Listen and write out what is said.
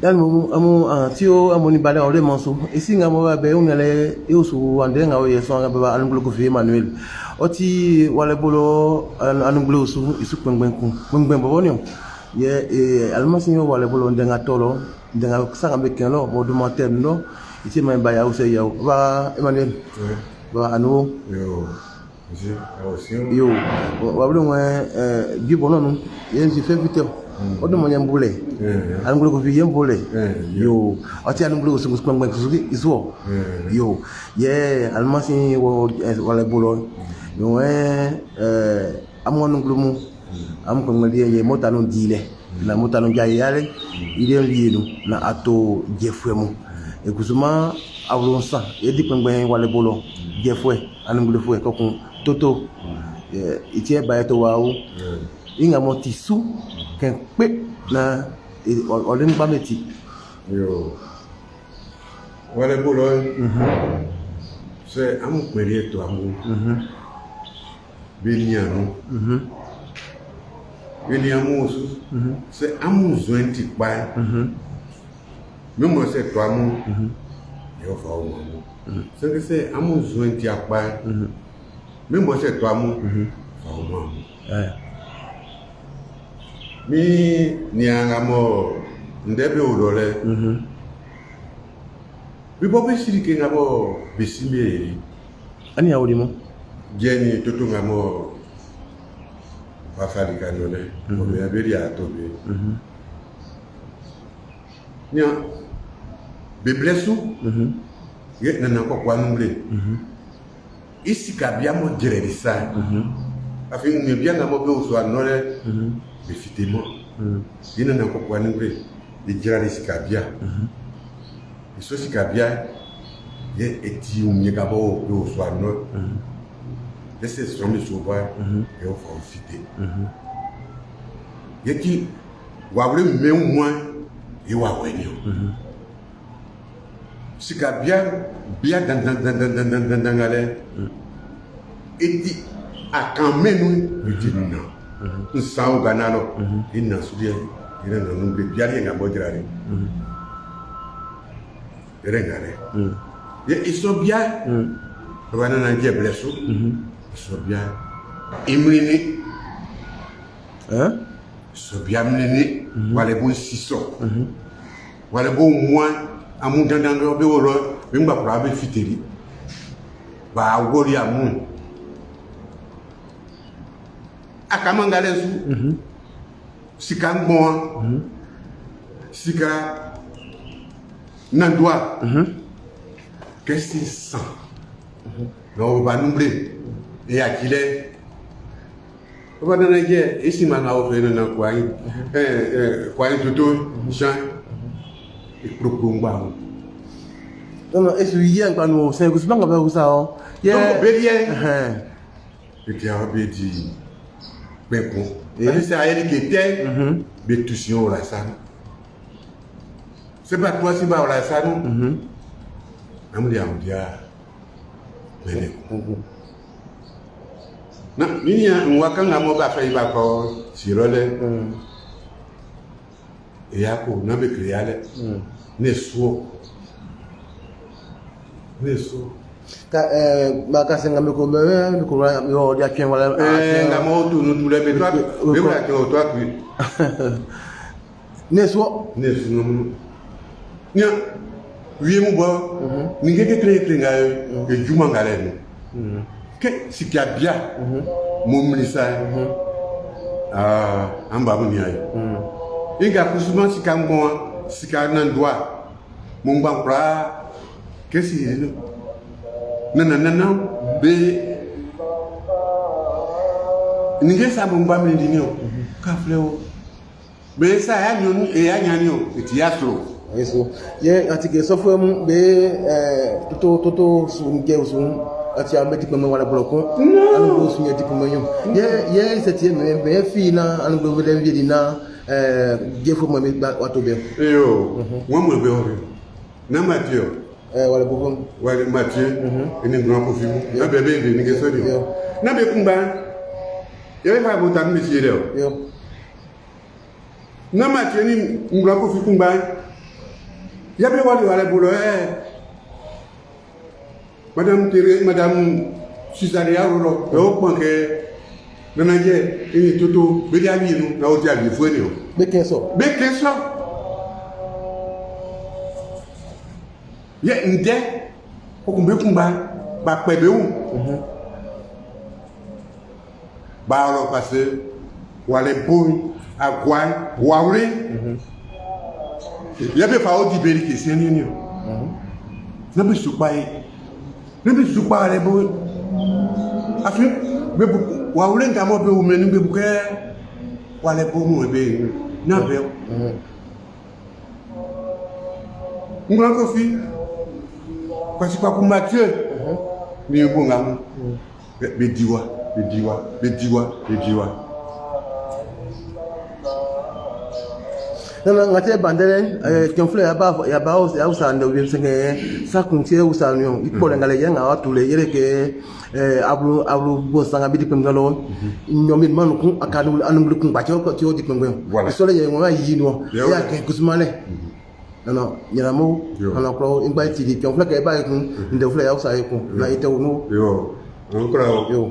Yan mo amu tio amu ni bale ore manso esi nga mo ba be unale e osu ande nga o yeso nga ba anuglo ko fi Emmanuel oti wale bolo anuglo osu isu kpengben kun kpengben bobo ni ye e almasi yo wale bolo ndenga tolo ndenga sanga be ken lo mo duma tem no iti ma ba ya use ya ba Emmanuel ba anu yo yo wa bolo nwe bibo no ye nsi fe vite o dum nyam bule anuglo ko fi yem bule yo oti anuglo osu kpengben suki isu yo ye almasi wo wale bolo yo amu anuglo mu amu kpengben ye mota no dile na mota no ja yale ide nvienu na ato jefue mu ekusuma awolonsa edi kpengben wale bolo jefue anuglo fue kokun toto itie ba to wa o inga mo ti su ken pe na ole ngba meti yo wale bolo se amu kperi to amu be nianu be niamu osu se amu zoen ti pa mi mo se to amu yo fa o mo se ke se amu zoen ti apa mi mo se to amu fa o mo mi nianga mo ndebe odole bi bo be sirike nga mo besimi ani ya odimo jeni toto nga mo bafali kanone mo be aberi atobe nya be blesu ye nana ko kwa numle isika bia mo jereri sa afi mi bia nga mo be uso anore be fitemo ye nana ko kwa numle de jereri sika bia iso sika bia ye eti umye ka bo be uso anore Ese sɔmi soba ye o fa o fite. Ye ti wawule mɛ mwa ye wa wɛ ni o. Sika bia bia dan dan dan dan dan dan dan dan galɛ. Eti a kan mɛnu eti na. N san o gana lɔ. I na sudiɛ yɛrɛ nanu bɛ bia yɛ ŋa bɔ jira de. Yɛrɛ ŋa dɛ. Ye isɔ bia. Baba nana jɛ bilɛ so. Isɔ bia imrini. Isɔ bia mlini. Wale bo sisɔ. Wale bo mwa amu dandan dɔ bɛ wolo bɛ ŋgba kura bɛ fitiri. Ba wori amu. Akama ŋa su. Sika ŋgbɔn. Sika nandua. Kɛsi san. Donc, ba numble e akile ba nana je esi ma na ofe nana kwa yin kwa yin toto chan e propro ngba o non esu yi ngba no se kusuma ngba usa o ye donc be ye e ti a be di pekun e se ayeli ke te be tusion la sa se ba toi si ba la sa no amu dia amu dia mene na mini ya nwa kan na mo ba fẹ́ iba ko sirole e ya ko na be kriya le ne suo ne suo ka ba ka senga me ko me me ko me o dia kien wala nga mo tu nu tu le be toi be wala ke o toi ku ne suo ne suo no nya wie mu bo ni ke ke kre kre nga e juma nga le no ke sika bia mo mlisa ah amba mu ni ay inga kusuma sika ngon sika nan doa mo ngba pra ke si no na na na be ni ke sa mo ngba mi di ni o ka fle o be sa ya ni e ya nya ni o ti ya sro Eso. Ye ati ke sofo mu be toto toto sun ke sun ati ambe ti peme wala bloko. Anu go sun ye ti peme yo. Ye ye se ti me be fi na anu go be dem di na je fo mo mi ba wato be. Yo. Won mo be o. Na Mathieu. Wala boko. Wala Mathieu. Eni grand ko fi mu. Na be be ni ke so ni. Na be kumba. Ye fa bo ta mi si re o. Yo. Na Mathieu ni ngran ko fi kumba. Yɛ be wali walɛ bo lɔ ɛ. Madame Tere, Madame Suzanne ya lɔ, ɛ o kpɔn kɛ nanajɛ e toto be di awie nu na o di awie fue ni o. Be kɛ sɔ. Be kɛ sɔ. Yɛ ndɛ okun be kun ba ba kpɛ be wun. Ba lɔ parce walɛ bo agua wawle. Yɛ be fa o di be like siɛn ni o. Ne be sukpa ye. Ne be sukpa walɛ bo. Afi be bu wawle nga mo be wume ni be bu kɛ walɛ bo mu be na be. Nglan Kofi Kwasi Kwaku Mathieu ni bo nga mu. Be diwa, be diwa, be diwa, be diwa. Nana nga te bandele tiɔnfilɛ ya ba ya ba ya usa ne bi sɛgɛ sa kun tie usa ni o ikpɔ le nga le yɛ nga wa tu le yɛrɛ kɛ ablu ablu bo sanga bi di kpɛnkpɛn lɔ ɲɔ mi manu kun aka anu kun gbatsɛ tí o di kpɛnkpɛn. Voilà. Isɔlɛ yɛ ŋɔ yi nɔ Yɛ ya kɛ kusuma lɛ. Nana ɲɛnamo Yo. nana kplɔ ŋgba ti di tiɔnfilɛ kɛ ba yi kun ndɛfilɛ ya usa yi kun na ite wo nu Yo, ankora o. yo.